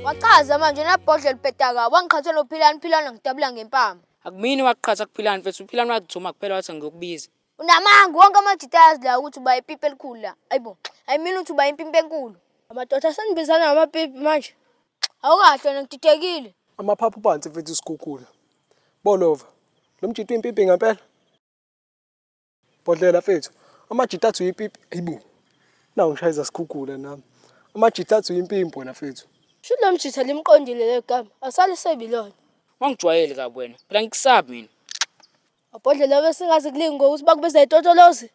Wachaza manje nabhodlela ubheda kabi wangiqhatha noPhilani Philani ngidabula ngempama. Akumini wakuqhatha kuPhilani mfethu, uPhilani wakuthuma kuphela wathi ngiyokubiza. Unamanga wonke amajita ayazi la ukuthi uba ipipi elikhulu la. Ayibo, I mean ukuthi uba impimpi enkulu. Amadoda asenibizana ngamapipi manje. Awukahle wena ngididekile. Amaphaphu phansi mfethu isikhukhula. Bolova. Lo mjita uyimpimpi ngempela. Bhodlela mfethu. Amajita athi uyipipi. Hayibo. Nawu ngishayeza sikhukhula nami. Amajita athi uyimpimpi wena mfethu. Shuthi lo mjitha limqondile leli gama. Asalisebi lona. Wangijwayeli kabi wena. Phela ngikusabi mina. Abhodlela besingaze kulinge ngokuthi bakubiza itotolozi.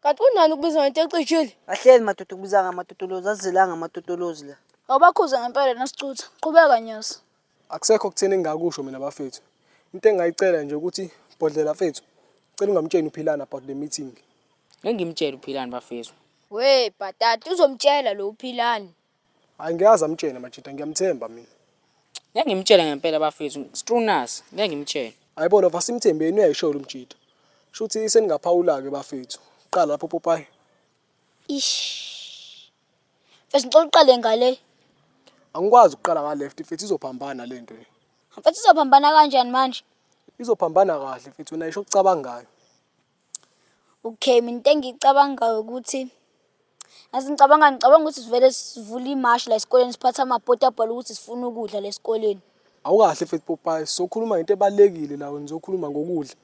Kanti kunani ukubizwa ngento ecijile? Kahleni madoda ukubiza ngamatotolozi azizelanga amatotolozi la. Awubakhuze ngempela nosicutha. Qhubeka Nyosi. Akusekho kutheni engingakusho mina bafethu. Into engingayicela nje ukuthi Bhodlela mfethu, cela ungamtsheni uPhilani about le meeting. Ngeke ngimtshele uPhilani bafethu. We bhatata uzomtshela lo uPhilani. Hayi ngiyazi amtshene majita ngiyamthemba mina. Ngeke ngimtshele ngempela bafethu. Strunas, ngeke ngimtshele. Hayi bona vasimthembeni uyayisho lo mjita. Shuthi seningaphawula ke bafethu. Qala lapho Popeye. Ish. Mfethu ngicela uqale ngale. Angikwazi ukuqala nga left mfethu izophambana lento le. Mfethu izophambana kanjani manje? Izophambana kahle mfethu wena isho okucabangayo. Okay, mina into engiyicabangayo ukuthi yazi ngicabanga ngicabanga ukuthi sivele sivule imashi la esikoleni siphathe amabhodi abhalwe ukuthi sifuna ukudla la esikoleni. Awukahle mfethu Popeye, sizokhuluma ngento ebalekile la wena uzokhuluma ngokudla.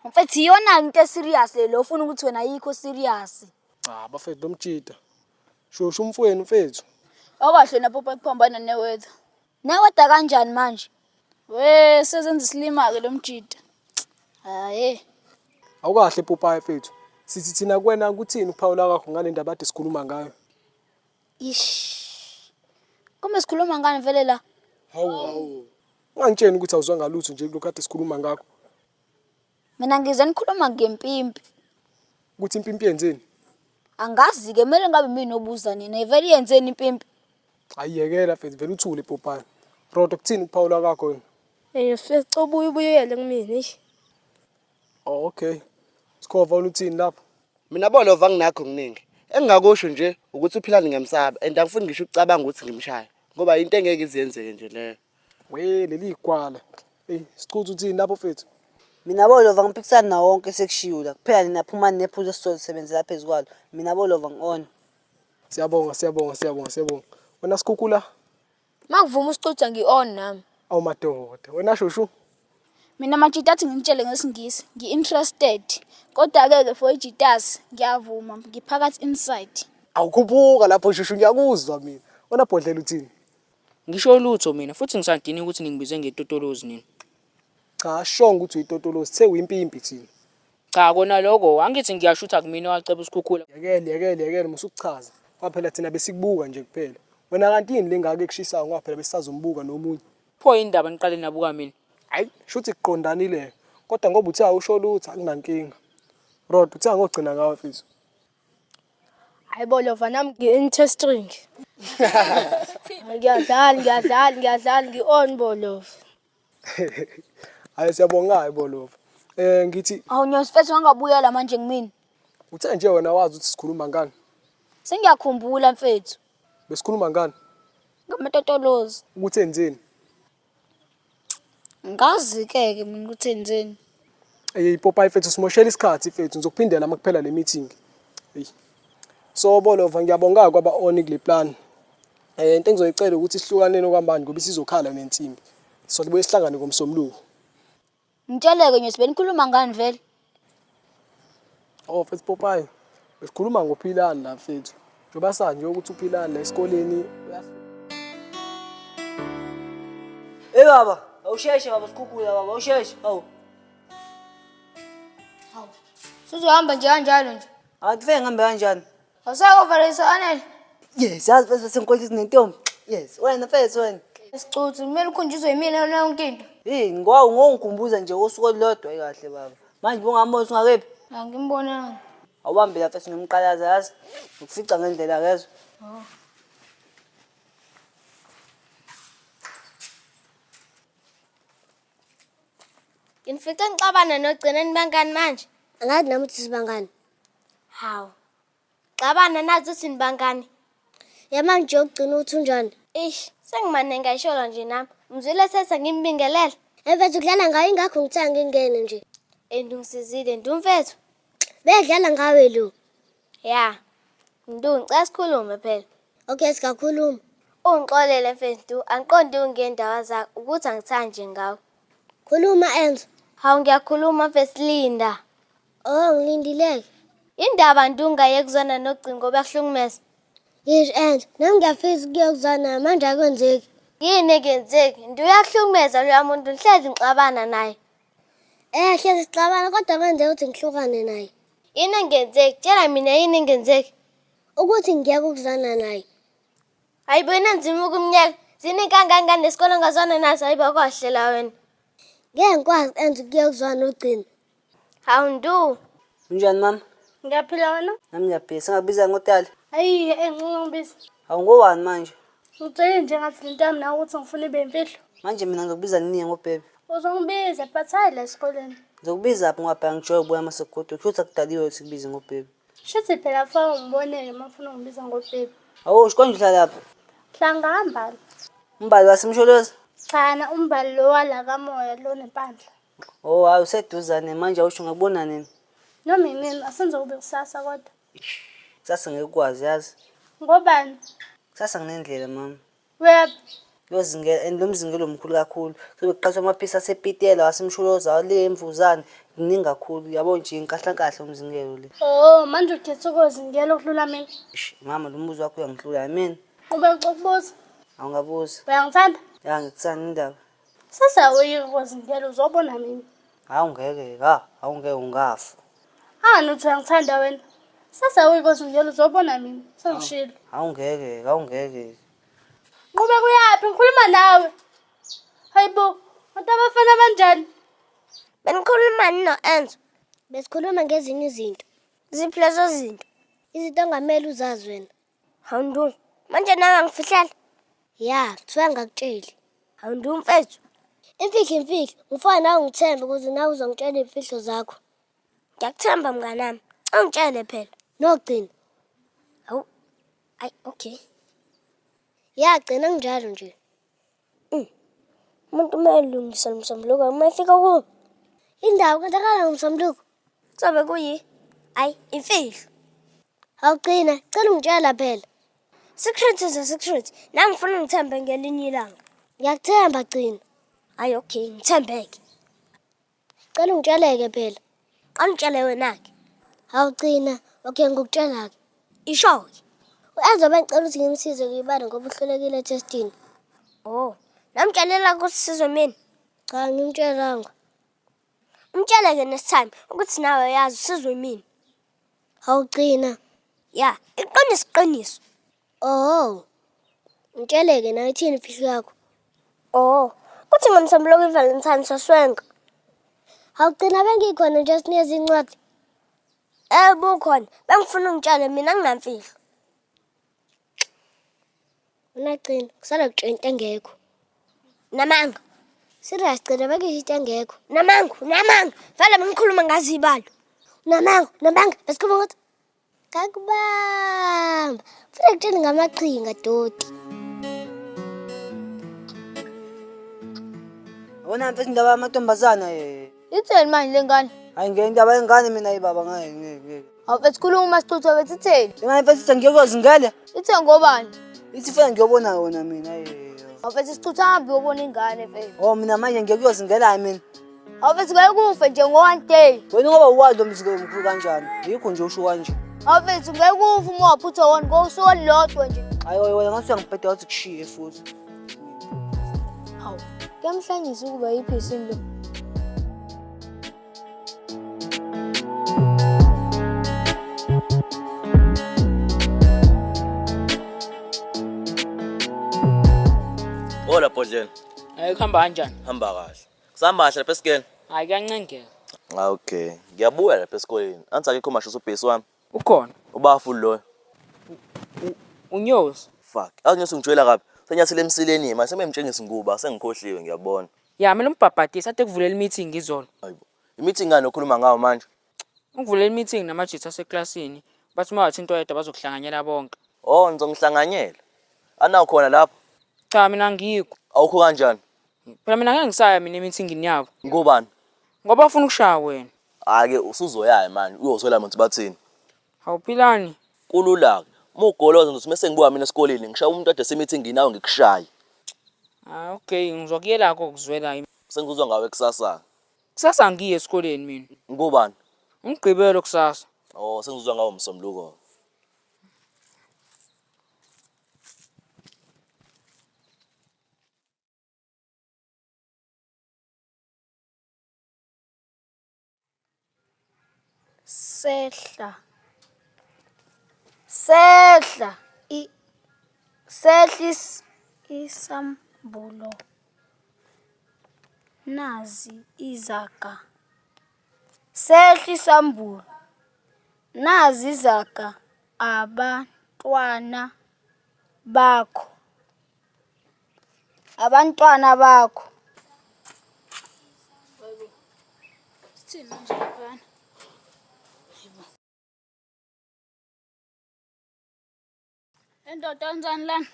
Mfethu iyona into eserious le lo ufuna ukuthi wena ayikho serious. Cha bafethu lo mjita. Shushu umfowenu mfethu. Awukahle wena Popeye kuphambana neweather. Neweather kanjani manje? We sezenza isilima ke lo mjita. Hayi. Awukahle Popeye mfethu. Sithi thina kuwena kuthini ukuphawula kwakho ngale ndaba ade sikhuluma ngayo? Ish. Kumbe sikhuluma ngani vele la? Hawu. Ungangitsheni ukuthi awuzwanga lutho nje kulokhu kade sikhuluma ngakho. Mina ngizwe nikhuluma ngempimpi. Ukuthi impimpi yenzeni? Angazi ke kumele ngabe mina obuza nina. Vele yenzeni impimpi? Ayiyekela mfethu vele uthule Popeye. Rodo kuthini ukuphawula kwakho wena? Eh mfethu ubuye ubuyele kumina eish. Oh okay. Sikhova uthini lapho? Mina bolova nginakho kuningi. Engingakusho nje ukuthi uPhilani ngiyamsaba and angifuni ngisho ukucabanga ukuthi ngimshaye ngoba into engeke iziyenzeke nje leyo. We leli igwala. Ey, sichutha uthini lapho mfethu? Mina bolova ngiphikisana nawo wonke sekushiwo la. Kuphela nina phumani nephuzu esizolisebenzela phezu kwalo. Mina bolova ngi-on. Siyabonga, siyabonga, siyabonga, siyabonga. Wena sikhukhula? Makuvuma usicutha ngi-on nami. Awu madoda, wena shushu. Mina majita athi ngimtshele ngesingisi, ngi-interested. Kodwa-ke ke for ijitas ngiyavuma, ngiphakathi inside. Awukhuphuka lapho shushu ngiyakuzwa mina. Wena bhodlela uthini? Ngisho lutho mina futhi ngisadini ukuthi ningibize ngetotolozi nina. Cha, ashongo ukuthi uyitotolozi, sithe uyimpimpi thina. Cha kona lokho angithi ngiyashutha kumina waceba usikhukhula. Yekele, yekele, yekele musukuchaza. Ngoba phela thina besikubuka nje kuphela. Wena kanti yini lengaka ekushisayo ngoba phela besisazombuka nomunye. Pho indaba niqale nabuka mina. Hayi, shuthi kuqondanile. Kodwa ngoba uthe awusho lutho akunankinga. Rod, uthe angogcina ngawe mfethu. Hayi bo lova nami ngi-interesting. Ngiyadlala ngiyadlala ngiyadlala ngi-on bo lova. Hayi siyabonga hayi bo lova. Eh ngithi Awu Nyosi mfethu ngangabuyela manje kumina. uthe nje wena wazi ukuthi sikhuluma ngani. Sengiyakhumbula mfethu. Besikhuluma ngani? Ngamatotolozi. Ukuthi enzeni? Ngazi ke ke mina ukuthi enzeni. Ey Popeye mfethu simoshela isikhathi mfethu ngizokuphindela uma kuphela le meeting. Hey. So bolova ngiyabonga kwaba on kule plan. Eh into engizoyicela ukuthi sihlukaneni okwamanje ngoba isizokhala nensimbi. Sobuye sihlangane ngomsombuluko. Ngitsheleke Nyosi benikhuluma ngani vele? Oh mfethu Popeye. Besikhuluma ngoPhilani la mfethu. Njengoba sazi nje ukuthi uPhilani la esikoleni Hey baba, awusheshe baba sikhukhula baba, awusheshe. Hawu. Suzohamba nje kanjalo nje. Akufike ngihambe kanjani? Awusako valelisa Anele. Yes, yazi mfethu senkohlisa nentombi. Yes, wena mfethu wena. Sicuthu kumele ukhunjuzwe yimina yona yonke into. Hey, ngwawu ngongikhumbuza nje usuku olulodwa kahle baba. Manje bungambona usungakephi? Angimbonanga. Awubambe la mfethu ngimqalaza yazi. Ukufica ngendlela kezwe. Nginifice nixabana nogcina nibangani manje. Angazi nami ukuthi sibangani. Hawu. Xabana nazi ukuthi nibangani. Yamanje ugcina uthi unjani? Eish, sengimane ngayishola nje nami. Umzwile setha ngimbingelele. Mfethu kudlala ngayo ingakho ngithe angingene nje. And ungisizile Ndu mfethu. Beyadlala ngawe lo. Ya. Ndu ngicela sikhulume phela. Okay, singakhuluma. Ungixolele mfethu Ndu, angiqondi ungendawa zakho ukuthi angithandi nje ngawe. Khuluma Enzo. Hawu ngiyakhuluma mfethu linda. Oh, ngilindileke. Indaba Ndu ungaye kuzona nogcingo bakuhlukumeza. Ngisho Enzo, nami ngiyafisa ukuyokuzana manje akwenzeki. Yini engenzeki? Ndu uyakuhlukumeza loya muntu ngihlezi ngixabana naye. Eh, hlezi sixabana kodwa kwenzeka ukuthi ngihlukane naye. Yini engenzeki? Tshela mina yini engenzeki? Ukuthi ngiyeke ukuzwana naye. Hayi bo inanzima ukumnyaka. Ziningi kangangani nesikole ongazwana naso hayi bo kwahle la wena. Ngeke ngikwazi Enzo ukuyeka ukuzwana nogcina. Hawu Ndu. Unjani mama? Ngiyaphila wena? Nami ngiyaphila. Singakubiza ngotali. Ayi, engcono ngibiza. Hawu ngowani manje? Ngitshele nje ngathi lento yami nawe ukuthi ngifuna ibe imfihlo. Manje mina ngizokubiza nini ngobhebe? Uzongibiza but hayi la esikoleni. Ngizokubiza phi ngoba phela ngijoye ukubuya uma sekugoduka. Kusho ukuthi akudaliwe ukuthi kubize ngobhebe. Shuthi phela faka ungibonele uma ufuna ungibiza ngobhebe. Hawu usho konje uhlala lapha. Hlanga mbali. Umbali wasemsholozi? Cha na umbali lo wala kamoya lo nempandla. Oh hayi useduzane manje awusho ngakubona nini? Noma inini asenze kube kusasa kodwa. Kusasa ngeke ukwazi yazi. Ngobani? Kusasa nginendlela mama. Uyaphi? Kuyozingela and lo mzingelo mkhulu kakhulu. Kuzobe kuqhathwa amaphisi asePitela, wasemsholozi, awale emvuzane, kuningi kakhulu. Yabo nje inkahlankahla umzingelo le. Oh, manje ukhetha ukuzingela ukudlula mina. Eish, mama lo mbuzo wakho uyangihlula yimina. Qhubeka ukubuza. Awungabuza. Uyangithanda? Ya ngikuthanda indaba. Sasa uyi kozingela uzobona mina. Hawu ngeke ha, hawu ngeke ungafa. Angani uthi uyangithanda wena. Sasa uyi kozingela uzobona mina. Sengishilo. Hawu ngeke, hawu ngeke. Qhubeka uyaphi ngikhuluma nawe. Hayibo, abantu abafana banjani? Benikhulumani no-Enzo? Besikhuluma ngezinye izinto. Ziphi lezo zinto? Izinto ongamele uzazi wena. Hawu Ndu, manje nawe angifihlela? Ya, kuthiwa ngakutsheli. Hawu Ndu mfethu. Imfihlo imfihlo, ngifuna nawe ungithembe ukuze nawe uzongitshela iy'mfihlo zakho. Ngiyakuthemba mnganami. Ungitshele phela. Nogcina. Hawu. Ayi okay. Ya, gcina kunjalo nje. Umuntu uma elungisa umsombuluko uma efika kuwo Indawo kwenzakala ngomsombuluko. kuzobe kuyi ayi imfihlo. Awugcina, cela ungitshela phela. Secret is a secret. Nami ngifuna ungithembe ngelinye ilanga. Ngiyakuthemba gcina. Ayi okay, ngithembeke. Cela ungitsheleke phela. Angitshele wena-ke. Awugcina, okay ngikutshela-ke. Isho-ke. U-Enzo bengicela ukuthi ngimsize kuyibala ngoba uhlulekile ethestini. Oh, namtshelela ukuthi sizwe mina. Cha, ngimtshelanga. Umtshele-ke next time ukuthi nawe uyazi usizwe mina. Awugcina. Ya, iqiniso iqiniso. Oh. Ngitsheleke nawe ithini imfihlo yakho? Oh, kuthi ngomsombuluko i-Valentine saswenka. Awugcina bengikhona nje sinikeza incwadi. Eh bukhona, bengifuna ungitshele mina nginamfihlo. Unagcina, kusala kutshela into engekho. Namanga, Serious gcina bengisho into engekho. namanga, namanga. Vele bengikhuluma ngazo ibalo. Namanga, namanga, besikhuluma ukuthi ngakubamba. Funa kutshela ngamaqhinga doti. Wona mfethu indaba yamantombazana eh. Itheni manje le ngane? Hayi ngeke indaba yengane mina hayi baba ngeke ngeke ngeke. Hawu mfethu khuluma sichutha bethu itheni? Ingane mfethu ithi ngiyokuzingela. Ithe ngobani? Ithi funa ngiyobona wona mina hayi. Hawu mfethu sichutha hambe uyobona ingane mfethu. Oh mina manje ngiyokuzingela hayi mina. Hawu mfethu ngeke ufe nje ngo-one day. Wena ngoba uwazi lo mzingelo omkhulu kanjani? Yikho nje usho kanje. Hawu mfethu ngeke ufe uma waphutha one ngosuku olulodwa nje. Hayi wena ngathi uyangibheda wathi kushiye futhi. Hawu, kuyamhlanyisa ukuba yiphisi lo. Hola Bhodlela, Hayi kuhamba kanjani? hamba kahle. Kusahamba kahle lapha esikoleni? Hayi kuyancengeka. Ah okay. Ngiyabuya lapha esikoleni. Anti akekho masho ubhesi wami. Ukhona. Ubafu loyo. Unyosi. Fuck. Awunyosi ngijwayela kabi. Senyathele emsileni manje sememtshengisa nguba sengikhohliwe ngiyabona. Ya mina umbhabhadisa ade kuvulela i-meeting izolo. Hayibo. I-meeting ngani okhuluma ngawo manje? Ukuvulela i-meeting namajitha aseklasini. Bathi uma wathi into oyedwa bazokuhlanganyela bonke. Oh, nizongihlanganyela. Anawo khona lapho. Cha mina angikho. Awukho kanjani? Phela mina ngeke ngisaya mina emithingini yabo. Ngobani? Ngoba bafuna ukushaya wena. Hhayi-ke usuzoyaya manje uyozwela mina ukuthi bathini. Awuphilani? Kulula-ke. Uma ugoloza ngizothi mese ngibuya mina esikoleni ngishaya umuntu ade semithingini nawe ngikushaye. Ah okay, ngizokuyela-ke ukuzwela. Sengizozwa ngawe kusasa-ke. Kusasa angiyi esikoleni mina. Ngobani? Umgqibelo kusasa. Oh, sengizozwa ngawo Msombuluko. Sehla. Sehla i sehla isambulo nazi izaga. Sehla isambulo nazi izaga abantwana bakho. Abantwana bakho. Sithini manje laphana? Endoda wenzani lana?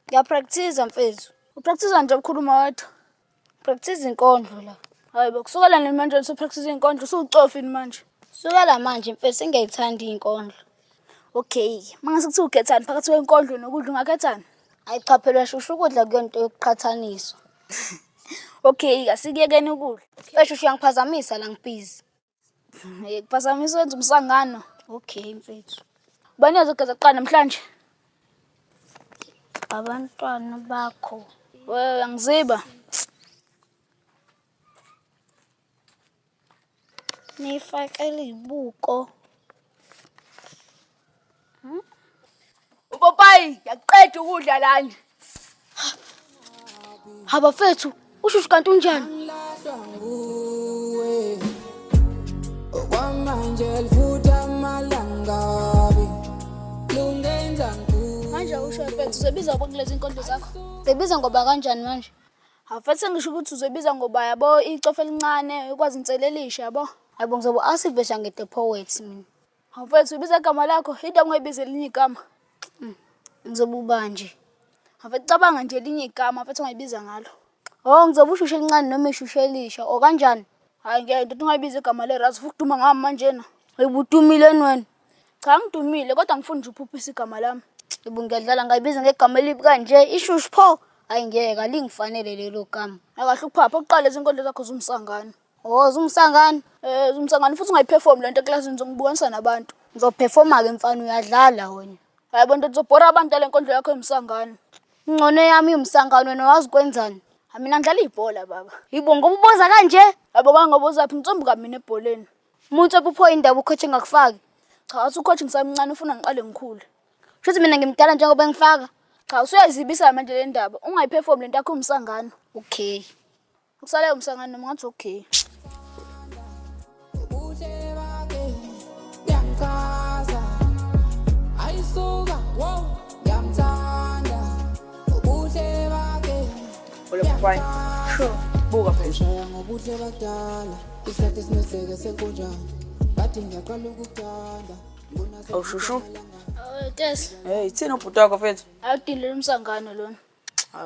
Ngiyapractice mfethu. Upractice nje ukukhuluma wedwa. Practice inkondlo la. Hayi bo, kusukela nini manje usupractice inkondlo usuwucofi manje? Sukela manje mfethu sengiyayithanda inkondlo. Okay, mangase kuthiwa ukhethani phakathi kwenkondlo nokudla ungakhethani? Ayi cha phela shushu ukudla kuyonto yokuqhathaniswa. Okay, asikuyekeni ukudla. Eh shushu uyangiphazamisa la ngibhizi. Eh, kuphazamisa wenza umsangano. Okay mfethu. Ubani ozogeza kuqala namhlanje? Abantwana bakho. Wewe uyangiziba. Nifakele ibuko. Upopayi, ngiyaqeda ukudla lana. Habafethu, ushushu kanti unjani? Manje usho mfethu uzobiza ngoba kulezi inkondlo zakho. Sebiza ngoba kanjani manje? Awufethu sengisho ukuthi uzobiza ngoba yabo icofa elincane ukwazi inselelisha yabo. Hayibo ngizobe asivesha nge-the poet mina. Awufethu ubiza igama lakho, into ongayibiza elinye igama. Ngizobe ubanje. Awufethu cabanga nje elinye igama mfethu ongayibiza ngalo. Oh ngizobe ushushu elincane noma ishushu elisha o kanjani? Hayi ngeke ndoda ungayibiza igama le-ras ufuna ukuduma ngami manjena. Hayibo udumileni wena? Cha ngidumile kodwa ngifuna nje uphuphisa igama lami. Yebo ngiyadlala ngayibiza ngegama elibi kanje ishushu pho. Hayi ngeke alingifanele lelo gama. Akahle ukuphapha ukuqala izinkondlo zakho zumsangano. Oh zumsangano. Eh zumsangano futhi ungayiperform lento eklasini ngizokubukanisa nabantu. Ngizoperforma ke mfana uyadlala wena. Hayi bo ndoda uzobhora abantu le nkondlo yakho yomsangano. Ingcono yami iwumsangano wena wazi kwenzani? Ha mina ngidlala ibhola baba. Yibo ngoba uboza kanje? Yabo kangobozaphi ngitsombuka mina ebholeni. Umuntu opupho indaba ucoach engakufaki. Cha athi ucoach ngisamncane ufuna ngiqale ngikhule. Shuthi mina ngimdala njengoba engifaka. Cha usuyazibisa manje le ndaba. Ungayiperform lento yakho umsangano. Okay. Ukusale umsangano noma ngathi okay. Ole Popeye. Sure. Buka phela. Awu shushu. Tess, Hey, ithini ubhuti wakho mfethu? awudile umsangano lona.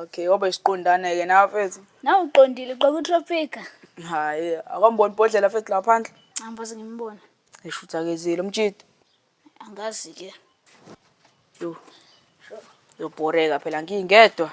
Okay, wabe isiqondane ke nawe mfethu. Nawe uqondile gqoka uTropika. Hayi, akamboni ibhodlela mfethu la phandle. Angibaze ngimbone. Eshutha kezile umtshidi. Angazi ke. Yo. Yobhoreka phela ngingedwa.